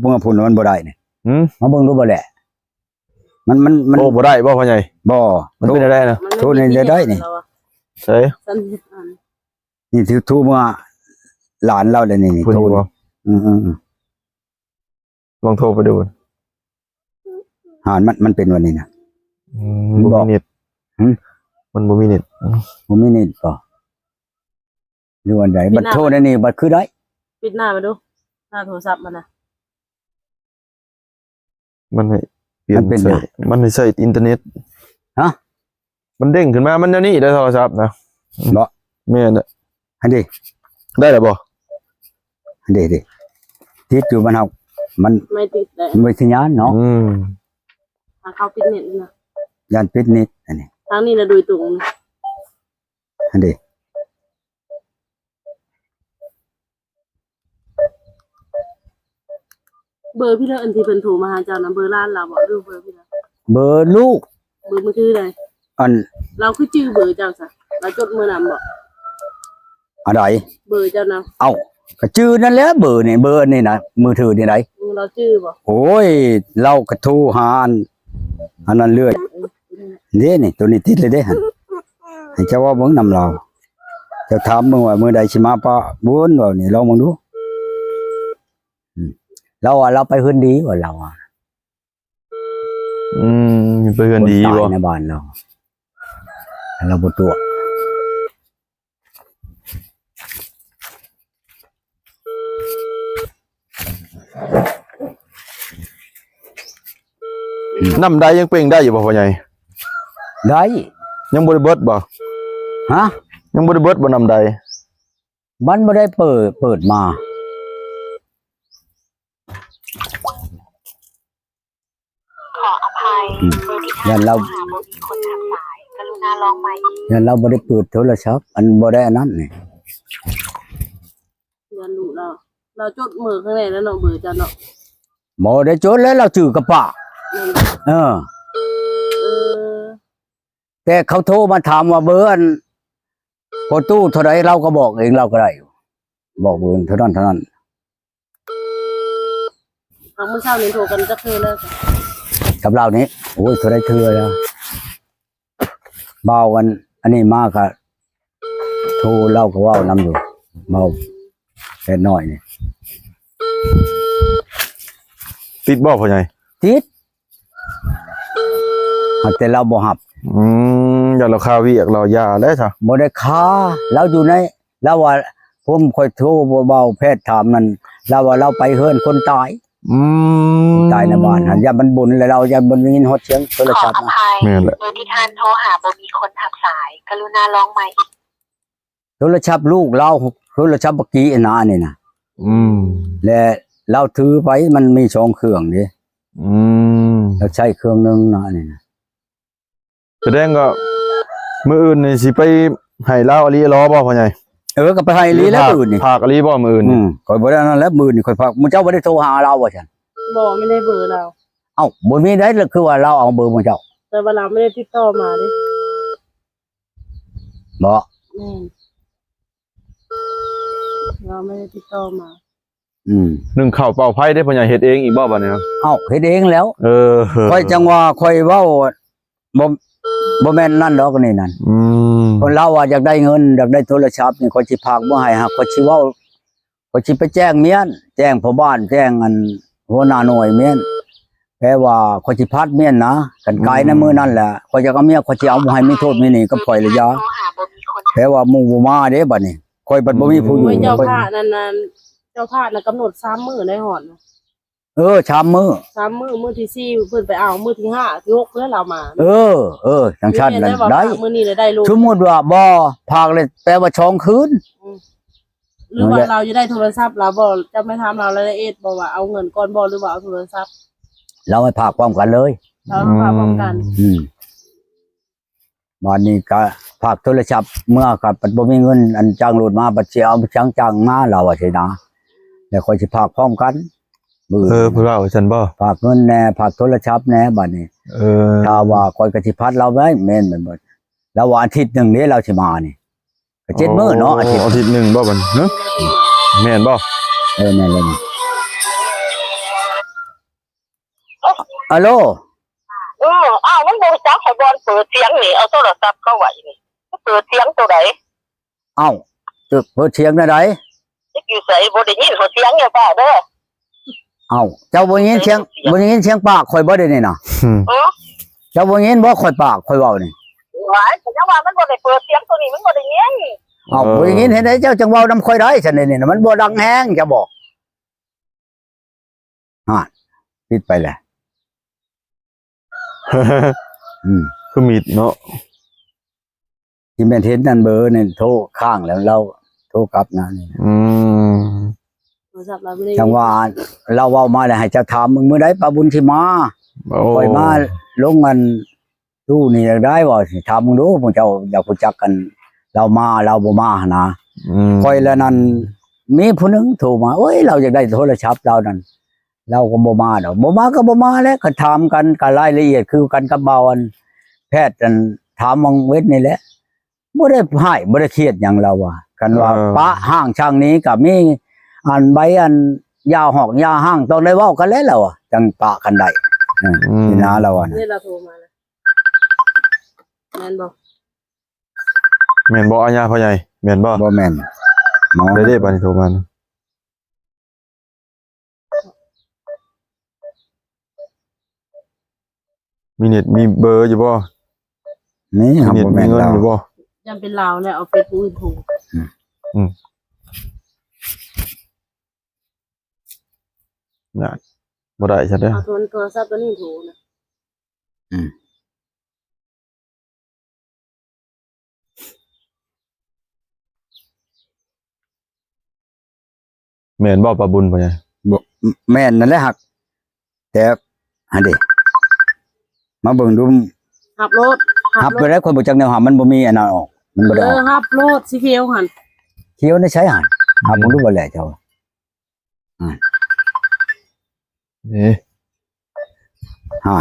ເມື່ອພຸ້ນມັນບໍ່ໄດ້ນີ້. ຫືມ? ມາເບິ່ງດູບໍ່ແຫຼະ. ມັນ ມັນ ມັນ ໂອ້ ບໍ່ໄດ້ບໍ່ພໍ່ໃຫຍ່? ບໍ່. ມັນເປັນແນວໃດນະ? ໂທນີ້ໄດ້ນີ້. ໃສ? ສັນ ນີ້ຖືກໂທເມື່ອຫຼານລາວແລ້ວນີ້. ໂທນີ້ບໍ່? ອືມໆໆ. ລອງໂທໄປດູ. ຫານ ມັນ ມັນເປັນແບບນີ້ນະ. ອືມ ມັນບໍ່ມີເນັດ. ຫືມ? ມັນບໍ່ມີເນັດ. ບໍ່ມີເນັດບໍ່? ຫຼືວ່າໃດ? ປິດໜ້າ ບັດໂທໃນນີ້ບັດຄືໄດ້. ປິດໜ້າມາດູ ໜ້າໂທລະສັບມັນນະ. ມັນໃຫ້ປ່ຽນ ມັນເປັນ ໃຊ້ ຫຍັງ? ມັນໃຫ້ໃຊ້ອິນເຕີເນັດ. ຮະ? ມັນເດ້ງຂຶ້ນມາ ມັນແນວນີ້ໄດ໋ ໂທລະສັບນະ. ເນາະ? ແມ່ນແຫຼະ. ຫັ້ນເດ. ໄດ້ແລ້ວບໍ່? ຫັ້ນເດ ເດ. ຕິດຢູ່ ມັນເຮົາ ມັນ ໄມ່ຕິດແຫຼະ ມັນໄປສັນຍານເນາະ. ອືມ. ຫາເຂົາປິດເນັດນະ. ຢ້ານປິດເນັດອັນນີ້. ທາງນີ້ນະໂດຍຕົງ. ຫັ້ນເດ. ເບີພີ້ລະ ອັນທີ່ເພິ່ນໂທມາຫາເຈົ້ານະ ເບີຫຼານລາວບໍ່ ຫຼືເບີພີ້ລະ? ເບີລູກ. ເບີມືຖືໃດ? ອັນ ລາວຄືຈື່ເບີເຈົ້າຊະ? ລາວຈົດເບີນຳບໍ່? ອັນໃດ? ເບີເຈົ້ານະ. ເອົ້າ ກະຈື່ນັ້ນແຫຼະ ເບີນີ້ ເບີອັນນີ້ນະ ມືຖືນີ້ໃດ. ອືມ ລາວຈື່ບໍ່? ໂອ້ຍ ລາວກະໂທຫາອັນ ອັນນັ້ນເລື້ອຍ. ເອີ ເດ້ນີ້ ໂຕນີ້ຕິດເລີຍເດ້ຫັ້ນ. ໃຫ້ເຈົ້າເວົ້າເບິ່ງນຳລາວ. ເຈົ້າຖາມເບິ່ງວ່າມື້ໃດຊິມາປະບຸນ ເວົ້ານີ້ ລອງເບິ່ງດູ. ອືມ ລາວວ່າລາວໄປເຮືອນດີວ່າ ລາວວ່າ. ອືມ ໄປເຮືອນດີບໍ່? ຄົນຕາຍໃນບ້ານລາວ ລາວບໍ່ຕົວະ. ອືມ ນ້ຳໃດຍັງເປັ່ງໄດ້ຢູ່ບໍ່ພໍ່ໃຫຍ່? ໄດ້. ຍັງບໍ່ໄດ້ເບິດບໍ່? ຮະ? ຍັງບໍ່ໄດ້ເບິດບໍ່ນ້ຳໃດ? ມັນບໍ່ໄດ້ເປີດ ເປີດມາ. ຂໍອະໄພ ອືມ ເບີທີ່ທ່ານ ຢ້ານລາວ ໂທຫາບໍ່ມີຄົນຮັບສາຍ ກະລຸນາລອງໃໝ່ອີກ. ຢ້ານລາວບໍ່ໄດ້ເປີດໂທລະສັບ ອັນບໍ່ໄດ້ອັນນັ້ນນີ້. ຢ້ານລູກລາວ ລາວຈົດເບີຂ້າງໃນແລ້ວເນາະ ເບີເຈົ້າເນາະ. ບໍ່ໄດ້ຈົດແລ້ວ ລາວຈື່ກະປະ. ແມ່ນບໍ່? ເອີ ເອີ ແຕ່ເຂົາໂທມາຖາມວ່າເບີອັນພໍ່ຕູ້ເທົ່າໃດ ລາວກໍບອກເອງ ລາວກໍໄດ້ ບອກເບີເທົ່ານັ້ນເທົ່ານັ້ນ. ຫາກມື້ເຊົ້ານີ້ໂທກັນຈັກເທື່ອແລ້ວ? ກັບລາວນີ້ ໂອ້ຍ ເທົ່າໃດເທື່ອແລ້ວ. ບ່າວອັນ ອັນນີ້ມາກະໂທ ລາວກໍເວົ້ານຳຢູ່ ເວົ້າແຕ່ນ້ອຍນີ້. ຕິດບໍ່ພໍ່ໃຫຍ່? ຕິດ. ຫາກແຕ່ລາວບໍ່ຮັບ. ອືມ ຢ້ານລາວຄາວຽກ ລາວຢ່າແລ້ວຊະ. ບໍ່ໄດ້ຄາ ລາວຢູ່ໃນ ລາວວ່າ ຜົມຂ້ອຍໂທ ບໍ່ ເວົ້າແພດຖາມນັ້ນ ລາວວ່າລາວໄປເຮືອນຄົນຕາຍ. ອືມ ຕາຍໃນບ້ານຫັ້ນ ຢ້ານມັນບຸນ ແລ້ວລາວຢ້ານບໍ່ໄດ້ຍິນຮອດສຽງໂທລະສັບນະ. ແມ່ນແຫຼະ. ເບີທີ່ທ່ານໂທຫາບໍ່ມີຄົນຮັບສາຍ ກະລຸນາລອງໃໝ່ອີກ. ໂທລະສັບລູກລາວ ໂທລະສັບບັກກີ້ນະ ອັນນີ້ນະ. ອືມ ແລະລາວຖືໄປ ມັນມີສອງເຄື່ອງເດ້. ອືມ ລາວໃຊ້ເຄື່ອງໜຶ່ງນະ ອັນນີ້ນະ. ສະແດງວ່າມື້ອື່ນນີ້ຊິໄປໃຫ້ລາວອີ່ຫຼີອີ່ຫຼໍບໍ່ພໍ່ໃຫຍ່? ເອີ ກໍໄປໃຫ້ອີ່ຫຼີແລ້ວມື້ອື່ນນີ້. ຝາກອີ່ຫຼີບໍ່ມື້ອື່ນນີ້? ອືມ ຂ້ອຍບໍ່ໄດ້ອັນນັ້ນແລ້ວ ມື້ອື່ນນີ້ຂ້ອຍຝາກ. ມື້ເຈົ້າບໍ່ໄດ້ໂທຫາລາວວ່າຊັ້ນ? ບໍ່ ບໍ່ໄດ້ເບີລາວ. ເອົ້າ ບໍ່ມີໃດ ຄືວ່າລາວເອົາເບີມື້ເຈົ້າ. ແຕ່ວ່າລາວບໍ່ໄດ້ຕິດຕໍ່ມາເດ້. ບໍ່? ແມ່ນ ລາວບໍ່ໄດ້ຕິດຕໍ່ມາ. ອືມ ໜຶ້ງເຂົ້າເປົ່າໄຟເດ້ ພໍ່ໃຫຍ່ເຮັດເອງອີກບໍ່ບາດນີ້? ເອົ້າ ເຮັດເອງແລ້ວ. ເອີ ຂ້ອຍຈັ່ງວ່າຂ້ອຍເວົ້າບໍ່ ບໍ່ແມ່ນນັ້ນດອກນີ້ນັ້ນ. ອືມ ຄົນລາວວ່າຢາກໄດ້ເງິນ ຢາກໄດ້ໂທລະສັບນີ້ ຂ້ອຍຊິຝາກມາໃຫ້ ຫາກຂ້ອຍຊິເວົ້າ ຂ້ອຍຊິໄປແຈ້ງມ້ຽນ ແຈ້ງພໍ່ບ້ານ ແຈ້ງອັນຫົວໜ້າໜ່ວຍມ້ຽນ ແປວ່າຂ້ອຍຊິພັດມ້ຽນນະ. ຄັນກາຍໃນມື້ນັ້ນແຫຼະ ຂ້ອຍຢາກເອົາເມຍ ຂ້ອຍຊິເອົາ ບໍ່ໃຫ້ມີໂທດມີໜີ້ກັບຂ້ອຍລະຢ່າ. ແປວ່າໝູ່ບໍ່ມາເດ້ບາດນີ້ ຂ້ອຍບັດບໍ່ມີຜູ້ຢູ່. ໂອ້ຍ ເຈົ້າພະນັ້ນ ນັ້ນ ເຈົ້າພະນະກຳນົດສາມມື້ໄດ້ຮອດນະ. ເອີ ສາມມື້ ສາມມື້ ມື້ທີສີ່ເພິ່ນໄປເອົາ ມື້ທີຫ້າ ທີຫົກແລ້ວລາວມາ. ເອີ ເອີ ຈັ່ງຊັ້ນນັ້ນໄດ້. ມື້ນີ້ລະໄດ້ໂລດ. ສົມມຸດວ່າບໍ່ພາກເລີຍ ແປວ່າສອງຄືນ. ອືມ ຫຼືວ່າລາວຢາກໄດ້ໂທລະສັບລາວບໍ່? ເຈົ້າໄປຖາມລາວລາຍລະອຽດບໍ່ວ່າເອົາເງິນກ່ອນບໍ່ ຫຼືວ່າເອົາໂທລະສັບ? ລາວໃຫ້ຝາກພ້ອມກັນເລີຍ. ລາວໃຫ້ຝາກພ້ອມກັນ. ອືມ ບາດນີ້ກະຝາກໂທລະສັບເມືອ ກະບັດບໍ່ມີເງິນ ອັນຈ້າງລົດມາ ບັດຊິເອົາຈັ່ງຈ້າງມາ ລາວວ່າຊີ້ນະ. ແລ້ວຂ້ອຍຊິຝາກພ້ອມກັນມື້ອື່ນ. ເອີ ເພິ່ນວ່າວ່າຊັ້ນບໍ່? ຝາກເງິນແດ່ ຝາກໂທລະສັບແດ່ບາດນີ້. ເອີ ຖ້າວ່າຂ້ອຍກະຊິພັດລາວໄວ້. ແມ່ນ ແມ່ນບໍ່? ລາວວ່າອາທິດໜຶ່ງເດ້ລາວຊິມານີ້. ກະເຈັດມື້ເນາະ ອາທິດ ອາທິດໜຶ່ງບໍ່ບັດນີ້? ຮະ ແມ່ນບໍ່? ເອີ ແມ່ນແລ້ວນີ້. ອາໂລ. ເອີ ອ້າວ ມັນບໍ່ຮູ້ຈັກໃຫ້ບ່ອນເປີດສຽງນີ້ ເອົາໂທລະສັບເຂົາໄວ້ນີ້ ເປີດສຽງໂຕໃດ? ເອົ້າ ເປີດສຽງແນວໃດ? ຈັກຢູ່ໃສ ບໍ່ໄດ້ຍິນເຂົາສຽງເດີປ້າເດີ. ເອົ້າ ເຈົ້າບໍ່ໄດ້ຍິນສຽງ ບໍ່ໄດ້ຍິນສຽງປາກຂ້ອຍບໍ່ ດຽວນີ້ນະ? ເອີ ເຈົ້າບໍ່ໄດ້ຍິນບໍ່ ຂ້ອຍປາກຂ້ອຍເວົ້ານີ້? ຫວາຍ ກໍຍັງວ່າມັນບໍ່ໄດ້ເປີດສຽງໂຕນີ້ ມັນບໍ່ໄດ້ຍິນ. ເອົ້າ ເອີ ບໍ່ໄດ້ຍິນເຮັດໃດເຈົ້າຈັ່ງເວົ້ານຳຂ້ອຍໄດ້ຊັ້ນ ດຽວນີ້ນະ ມັນບໍ່ດັງແຮງ ເຈົ້າບອກ. ຮະ ປິດໄປແລ້ວ. ອືມ ຄືມິດເນາະ. ທີ່ແມ່ນເຫັນນັ້ນເບີນີ້ໂທຄ້າງແລ້ວ ລາວໂທກັບນະນີ້. ອືມ ໂທລະສັບລາວບໍ່ໄດ້ ຈັ່ງວ່າລາວເວົ້າມາແລ້ວ ໃຫ້ເຈົ້າຖາມເບິ່ງ ມື້ໃດປ້າບຸນຊິມາ. ໂອ້ ຂ້ອຍມາລົງອັນ ຕູ້ນີ້ຢາກໄດ້ບໍ່ ຊິຖາມເບິ່ງດູ ພວກເຈົ້າຢາກຮູ້ຈັກກັນ ລາວມາລາວບໍ່ມາຫັ້ນນະ. ອືມ ຂ້ອຍລະນັ້ນ ມີຜູ້ໜຶ່ງໂທມາ ໂອ້ຍ ລາວຢາກໄດ້ໂທລະສັບລາວນັ້ນ ລາວກໍບໍ່ມາດອກ ບໍ່ມາກໍບໍ່ມາແຫຼະ. ກໍຖາມກັນ ກໍລາຍລະອຽດຄືກັນກັບບ່າວອັນ ແພດອັນ ຖາມຫວ່າງເວັນນີ້ແຫຼະ. ບໍ່ໄດ້ຮ້າຍ ບໍ່ໄດ້ຄຽດຫຍັງ ລາວວ່າ ຄັນວ່າ ເອີ ປະຮ້າງຊ່າງນີ້ກໍມີອັນໃບອັນຢາຫອກຢາຮ້າງ ຕ້ອງໄດ້ເວົ້າກັນແຫຼະ ລາວວ່າ ຈັ່ງປະກັນໄດ້. ເອີ ອືມ ນີ້ນະ ລາວວ່ານະ ນີ້ລາວໂທມານະ ແມ່ນບໍ່? ແມ່ນບໍ່ ອາຍາພໍ່ໃຫຍ່ ແມ່ນບໍ່? ບໍ່ແມ່ນ ເອົາ ເດ້ໆ ບາດນີ້ໂທມານະ. ມີເນັດມີເບີຢູ່ບໍ່? ມີ ມີເນັດມີເງິນຢູ່ບໍ່? ຢ້ານເປັນລາວແລ້ວເອົາເຟສຜູ້ອື່ນໂທ. ອືມ ອືມ ນັ້ນ ບໍ່ໄດ້ຊະເດີ ເອົາໂທ ໂທລະສັບໂຕນີ້ໂທນະ. ອືມ ແມ່ນບໍ່ປ້າບຸນ ພໍ່ໃຫຍ່? ບໍ່ ແມ່ນນັ້ນແຫຼະ ຮັກ ແຕ່ຫັ້ນເດ ມາເບິ່ງດູ ຮັບໂລດ ຮັບໂລດ ຮັບໄດ້ ຂ້ອຍບໍ່ຈັກແນວຮັບ ມັນບໍ່ມີອັນນັ້ນອອກ ມັນບໍ່ໄດ້ອອກ. ເອີ ຮັບໂລດ ສີຂຽວຫັ້ນ ຂຽວໃນໃສຫັ້ນ? ຮັບເບິ່ງດູ ອືມ ບໍ່ແລ້ເຈົ້າ. ອືມ ນີ້ ຮະ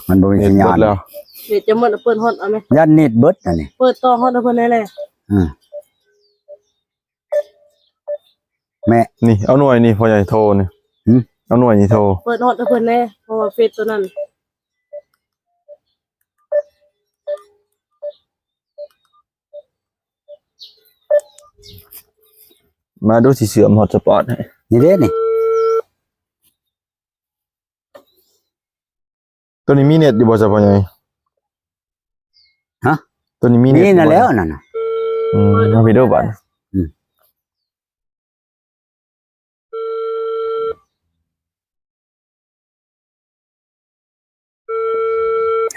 ມັນບໍ່ມີສັນຍານ ເນັດເບິດແລ້ວ ເນັດຈະໝົດ ເປີດຮອດເອົາແມະ ຢ້ານເນັດເບິດອັນນີ້ ເປີດຕໍ່ຮອດເອົາເພິ່ນແດ່ແຫຼະ. ອືມ ແມ່ ນີ້ ເອົາໜ່ວຍນີ້ ພໍ່ໃຫຍ່ໂທນີ້ ຫື ເອົາໜ່ວຍນີ້ໂທ ເປີດຮອດເອົາເພິ່ນແດ່ ເພາະວ່າເຟສໂຕນັ້ນ. ມາດູ ຊິເຊື່ອມຮອດສະປອດໃຫ້ ນີ້ເດ້ນີ້ ໂຕນີ້ມີເນັດຢູ່ບໍ່ຊະ ພໍ່ໃຫຍ່? ຮະ ໂຕນີ້ມີເນັດ ມີນັ້ນແຫຼ້ວນັ້ນນະ. ອືມ ມາພີ່ດູບາດ ອືມ.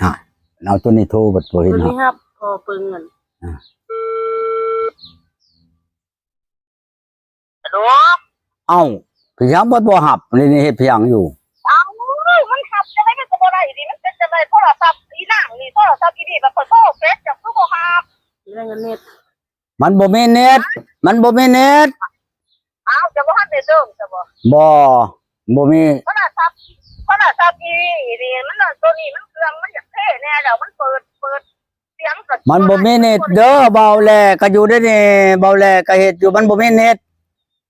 ຮະ ເອົາໂຕນີ້ໂທບັດບໍ່ເຫັນຮັບ ບໍ່ເບິ່ງເງິນ. ອາ ຮັລໂຫຼ ເອົ້າ ເປັນຫຍັງບັດບໍ່ຮັບ? ນີ້ເຮັດເປັນຫຍັງຢູ່? ເອົ້າ ມັນຮັບຈັ່ງໃດມັນກໍບໍ່ໄດ້ນີ້ ມັນເປັນຈັ່ງໃດ? ໂທລະສັບອີນາງນີ້ ໂທລະສັບອີນີ້ ບັດຂ້ອຍໂທເຟສ ເຈົ້າຄືບໍ່ຮັບ? ເລື່ອງເງິນເນັດ ມັນບໍ່ມີເນັດ ມັນບໍ່ມີເນັດ. ອ້າວ ເຈົ້າບໍ່ທັນໄດ້ເຕີມຊະບໍ່? ບໍ່ ບໍ່ມີ. ໂທລະສັບ ໂທລະສັບອີນີ້ ມັນ ໂຕນີ້ມັນເຄື່ອງມັນຢາກເພແດ່ແລ້ວ ມັນເປີດ ເປີດສຽງກໍ ມັນບໍ່ມີເນັດເດີ. ເບົາແຫຼກໍຢູ່ໃນນີ້ ເບົາແຫຼກໍເຮັດຢູ່ ມັນບໍ່ມີເນັດ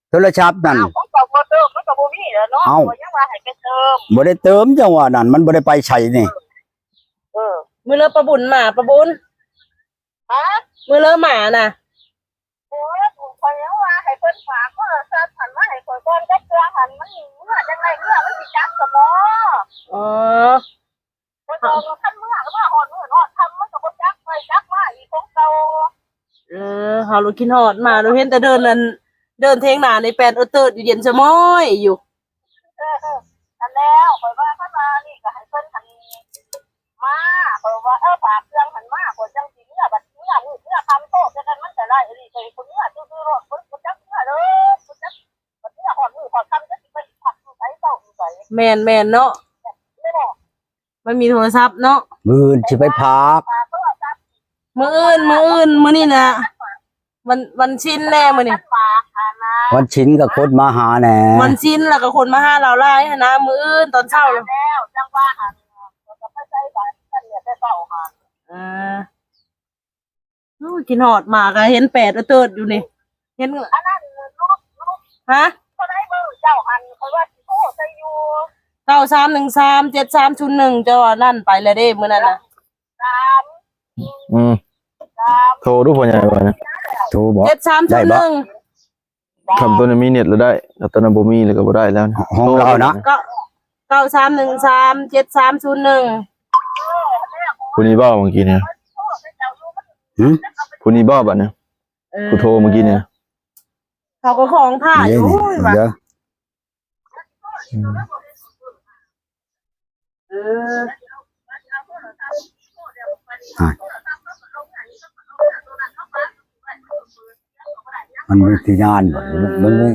ໂທລະສັບນັ້ນ. ອ້າວ ຂອງເຈົ້າບໍ່ເຕີມ ມັນກໍບໍ່ມີແລ້ວເນາະ. ເອົ້າ ຂ້ອຍຍັງວ່າໃຫ້ໄປເຕີມ ບໍ່ໄດ້ເຕີມ ຈັ່ງວ່ານັ້ນ ມັນບໍ່ໄດ້ໄປໃສນີ້. ເອີ ເອີ ມື້ເລີປ້າບຸນມາ ປ້າບຸນ. ຮະ? ມື້ເລີໝານະ. ໂອ້ຍ ຂ້ອຍຍັງວ່າໃຫ້ເພິ່ນຝາກໂທລະສັບຫັ້ນມາໃຫ້ຂ້ອຍກ່ອນ ຈັກເທື່ອຫັ້ນ ມັນເມື່ອຈັ່ງໃດ ເມື່ອມັນຊິຈັບສະໝໍ. ອໍ ຂ້ອຍບອກວ່າຄັນເມື່ອ ເມື່ອຮອດມື້ຮອດຄ່ຳ ມັນກໍບໍ່ຈັບໄປຈັບມາອີກ ຂອງເກົ່າ. ເອີ ເຮົາລະຄິດຮອດມາ ລະເຫັນແຕ່ເດີ່ນນັ້ນ ເດີ່ນຖຽງນານີ້ແປນເອີເຕີດຢູ່ ເຢັນສະໝອຍຢູ່. ເອີ ເອີ ຫັ້ນແລ້ວ ຂ້ອຍວ່າ ຄັນວ່ານີ້ກໍໃຫ້ເພິ່ນຫັ້ນມາ ຂ້ອຍວ່າ ເອີ ຝາກເຄື່ອງຫັ້ນມາ ຂ້ອຍຈັ່ງຊິເມືອ ບັດເມືອມືດເມືອຄ່ຳໂຕ ຈັ່ງນັ້ນມັນກໍໄດ້ອີ່ຫຼີ ກໍໃຫ້ຄົນເມືອຊື່ໆໂລດ ບໍ່ ບໍ່ຈັກເມືອເລີຍ ບໍ່ຈັກ ບັດເມືອຮອດມື້ຮອດຄ່ຳ ຈັກຊິໄປພັກຢູ່ໃສເຊົາຢູ່ໃສ. ແມ່ນໆເນາະ ແມ່ນບໍ່? ມັນມີໂທລະສັບເນາະ. ມື້ອື່ນຊິໄປຝາກ ຝາກໂທລະສັບ ມື້ອື່ນ ມື້ອື່ນ ມື້ນີ້ນະ ວັນ ວັນສິນແດ່ມື້ນີ້. ວັນສິນກໍຄົນມາຫາແດ່ ວັນສິນລະກໍຄົນມາຫາລາວຫຼາຍຫັ້ນນະ ມື້ອື່ນຕອນເຊົ້າ. ແລ້ວຈັ່ງວ່າຫັ້ນ ຂ້ອຍກໍໄປໃສ່ບາດກັນແຕ່ເຊົ້າຫັ້ນ. ອ່າ ໂອ້ຍ ຄິດຮອດ ມາກໍເຫັນແປດເຕີດຢູ່ນີ້ ເຫັນ ອັນນັ້ນ ລູກ ລູກ ຮະ? ເທົ່າໃດມື້ເຈົ້າຫັ້ນ ຂ້ອຍວ່າຊິໂທໃສ່ຢູ່. ເກົ້າ ສາມໜຶ່ງສາມ ເຈັດສາມສູນໜຶ່ງ ເຈົ້າອັນນັ້ນໄປແລ້ວເດ້ມື້ນັ້ນນະ. ອືມ ໂທດູພໍ່ໃຫຍ່ວ່ານະ. ໂທບໍ? ເຈັດສາມສູນໜຶ່ງ ໄດ້ບໍ່? ຄັນໂຕນັ້ນມີເນັດແລ້ວໄດ້ ຄັນໂຕນັ້ນບໍ່ມີແລ້ວກໍບໍ່ໄດ້ແລ້ວ. ຂອງລາວນະ? ເກົ້າ ເກົ້າສາມໜຶ່ງສາມ ເຈັດສາມສູນໜຶ່ງ. ຜູ້ນີ້ບໍ່ເມື່ອກີ້ນີ້? ຫື? ຜູ້ນີ້ບໍ່ບັດນີ້? ເອີ ຜູ້ໂທເມື່ອກີ້ນີ້? ເຂົາກໍຂອງຖ້າຢູ່. ເອີ ວ່າ ເອີ ອ່າ ມັນມີທີ່ງານບໍ່? ມັນມີ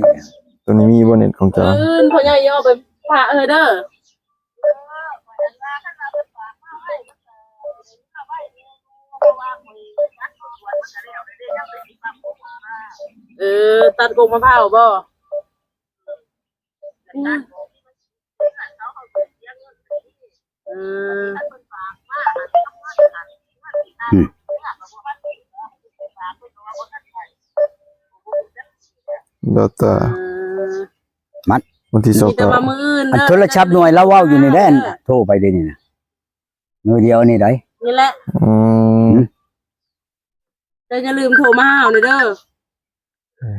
ຕົວນີ້ມີບໍ່ເນັດຂອງເຈົ້າ? ອື່ນພໍ່ໃຫຍ່ເອົາໄປຝາກເອີເດີ. ເອີ ຕັດກົກມະພ້າວບໍ່? ອືມ ອືມ ອືມ ແລ້ວແຕ່ ອືມ ມັດ ວັນທີຊາວເກົ້າ ມີແຕ່ວ່າມື້ອື່ນເດີ. ອັນໂທລະສັບໜ່ວຍລາວເວົ້າຢູ່ນີ້ແຫຼະ ໂທໄປເດນີ້ນະ ໜ່ວຍດຽວນີ້ໃດ໋ ນີ້ແຫຼະ. ອືມ ອືມ ແຕ່ຢ່າລືມໂທມາຫາເຮົາແດ່ເດີ.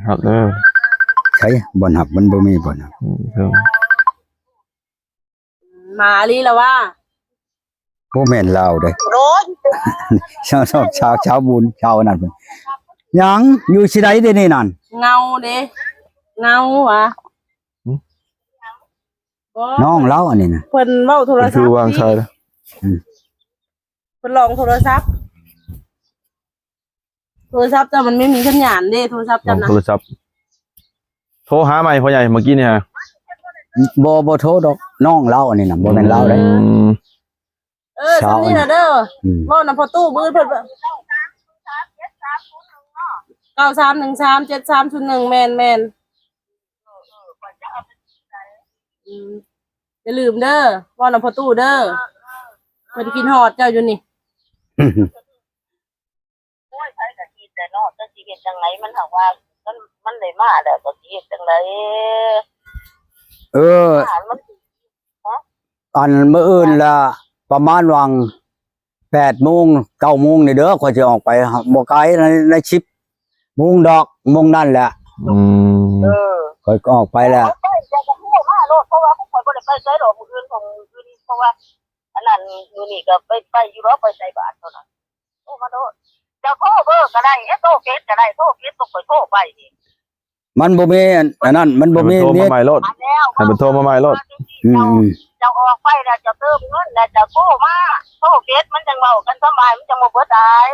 ຮັບເດີ. ໃສ ບ່ອນຮັບ ມັນບໍ່ມີບ່ອນຮັບ. ອືມ ມາອີ່ຫຼີລະວ່າ ບໍ່ແມ່ນລາວເດ້. ໂອ້ຍ ຊາວ ຊາວ ຊາວ ຊາວບຸນ ຊາວນັ້ນ ຫຍັງ ຢູ່ຊິໃດເດນີ້ນັ້ນ? ເງົາເດ້ ເງົາຫວາ? ຫຶ? ບໍ່ ນ້ອງລາວອັນນີ້ນະ ເພິ່ນເວົ້າໂທລະສັບ ຄືວາງສາຍລະ. ອືມ ເພິ່ນລອງໂທລະສັບ. ໂທລະສັບເຈົ້າມັນບໍ່ມີສັນຍານເດ້ ໂທລະສັບເຈົ້ານະ. ໂທລະສັບ ໂທຫາໃໝ່ພໍ່ໃຫຍ່ເມື່ອກີ້ນີ້ຫະ? ບໍ່ ບໍ່ໂທດອກ ນ້ອງລາວອັນນີ້ນະ ບໍ່ແມ່ນລາວເດ້. ອືມ ເອີ ສ່ຳນີ້ນະເດີ. ອືມ ເວົ້ານຳພໍ່ຕູ້ມື້ອື່ນເພິ່ນ ເກົ້າສາມໜຶ່ງສາມ ເຈັດສາມສູນໜຶ່ງ ແມ່ນໆ. ອືມ ຢ່າລືມເດີ ເວົ້ານຳພໍ່ຕູ້ເດີ ເພິ່ນຄິດຮອດເຈົ້າຢູ່ນີ້. ໂອ້ຍ ໃຜກໍຄິດແຫຼະເນາະ ຈັກຊິເຮັດຈັ່ງໃດ ມັນຫາກວ່າ ມັນ ມັນໄດ້ມາແລ້ວ ກໍຊິເຮັດຈັ່ງໃດ? ເອີ ມັນ ອັນມື້ອື່ນລະປະມານຫວ່າງ ແປດໂມງ ເກົ້າໂມງນີ້ເດີ ຂ້ອຍຊິອອກໄປ ບໍ່ໄກ ໃນ ໃນສິບໂມງດອກ ໂມງນັ້ນແຫຼະ. ອືມ ເອີ ຂ້ອຍກໍອອກໄປແລ້ວ. ໄປ ເຈົ້າກໍໂທມາໂລດ ເພາະວ່າຂ້ອຍບໍ່ໄດ້ໄປໃສດອກ ມື້ອື່ນຂອງມື້ອື່ນ ເພາະວ່າອັນນັ້ນ ມື້ນີ້ກໍໄປ ໄປຢູ່ດອກ ໄປໃສ່ບາດເທົ່ານັ້ນ. ໂທມາໂລດ ເຈົ້າໂທເບີກໍໄດ້ ເຮັດໂທເຟສກໍໄດ້ ໂທເຟສກໍຂ້ອຍໂທໄປນີ້. ມັນບໍ່ມີອັນ ອັນນັ້ນ ມັນບໍ່ມີເນັດ ໃຫ້ເພິ່ນໂທມາໃໝ່ໂລດ ໃຫ້ເພິ່ນໂທມາໃໝ່ໂລດ. ອືມໆ ເຈົ້າອອກໄປແລ້ວ ເຈົ້າເຕີມເງິນແລ້ວ ເຈົ້າໂທມາ ໂທເຟສມັນຈັ່ງເວົ້າກັນສະບາຍ ມັນຈັ່ງບໍ່ເບິດຫຼາຍ.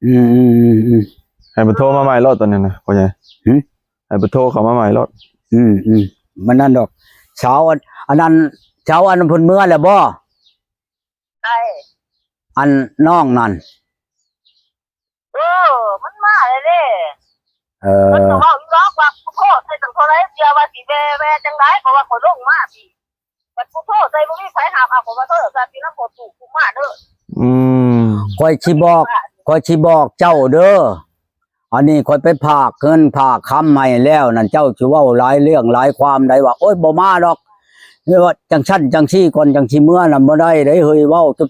ອືມໆ ໃຫ້ເພິ່ນໂທມາໃໝ່ໂລດຕອນນີ້ນະ ພໍ່ໃຫຍ່. ຫຶ? ໃຫ້ເພິ່ນໂທເຂົ້າມາໃໝ່ໂລດ. ອືມໆ ມັນນັ້ນດອກ ຊາວອັນ ອັນນັ້ນ ຊາວອັນເພິ່ນເມືອແລ້ວບໍ່? ໃຜ? ອັນນ້ອງນັ້ນ. ເອີ ມັນມາແລ້ວເດ້. ເອີ ມັນກໍເວົ້າຢູ່ດອກວ່າ ກູໂທໃສ່ຕັ້ງເທົ່າໃດເທື່ອວ່າຊິແວ່ ແວ່ຈັ່ງໃດ ເພາະວ່າຂ້ອຍລົງມາພີ້ ບັດກູໂທໃສ່ບໍ່ມີໃຜຮັບ ເອົາ ຂ້ອຍວ່າໂທລະສັບຢູ່ນຳພໍ່ຕູ້ ກູມາເດີ. ອືມ ຂ້ອຍຊິບອກ ຂ້ອຍຊິບອກເຈົ້າເດີ ອັນນີ້ຂ້ອຍໄປຝາກເງິນຝາກຄຳໃຫ້ແລ້ວນັ້ນ ເຈົ້າຊິເວົ້າຫຼາຍເລື່ອງຫຼາຍຄວາມໃດວ່າ ໂອ້ຍ ບໍ່ມາດອກ ເອີ ວ່າຈັ່ງຊັ້ນຈັ່ງຊີ້ກ່ອນ ຈັ່ງຊິເມືອນະ ບໍ່ໄດ້ເດ້ເຮີ້ຍ ເວົ້າຈົບ